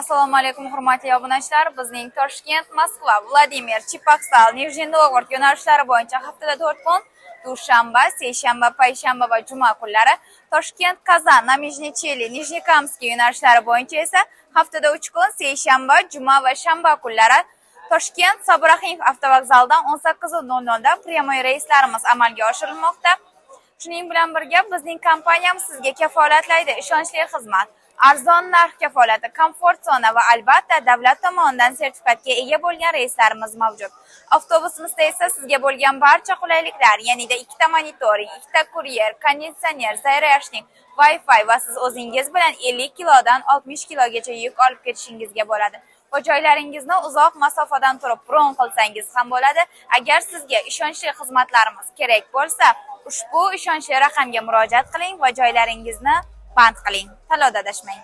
Assalomu alaykum, hurmatli obunachilar. Bizning Toshkent, Moskva, Vladimir, Cheboksary, Nijniy Novgorod yo'nalishlari bo'yicha haftada 4 kun, dushanba, seshanba, payshanba va juma kunlari, Toshkent, Kazan, Namizhnicheli, Nijnekamskiy yo'nalishlari bo'yicha esa haftada 3 kun, seshanba, juma va shanba kunlari Toshkent Sobir Rahimov avtovokzalidan 18:00 da прямой reyslarimiz amalga oshirilmoqda. Shuning bilan birga bizning kompaniyamiz sizga kafolatlaydi ishonchli xizmat, arzon narx kafolati, komfort zona va albatta davlat tomonidan sertifikatga ega bo'lgan reyslarimiz mavjud. Avtobusimizda esa sizga bo'lgan barcha qulayliklar, ya'ni ikkita monitoring, ikkita kuryer, konditsioner, заряжник, Wi-Fi va siz o'zingiz bilan 50 kilodan 60 kilogacha yuk olib ketishingizga bo'ladi. Va joylaringizni uzoq masofadan turib bron qilsangiz ham bo'ladi. Agar sizga ishonchli xizmatlarimiz kerak bo'lsa, ushbu ishonchli raqamga murojaat qiling va joylaringizni band qiling. Tanlovda adashmang.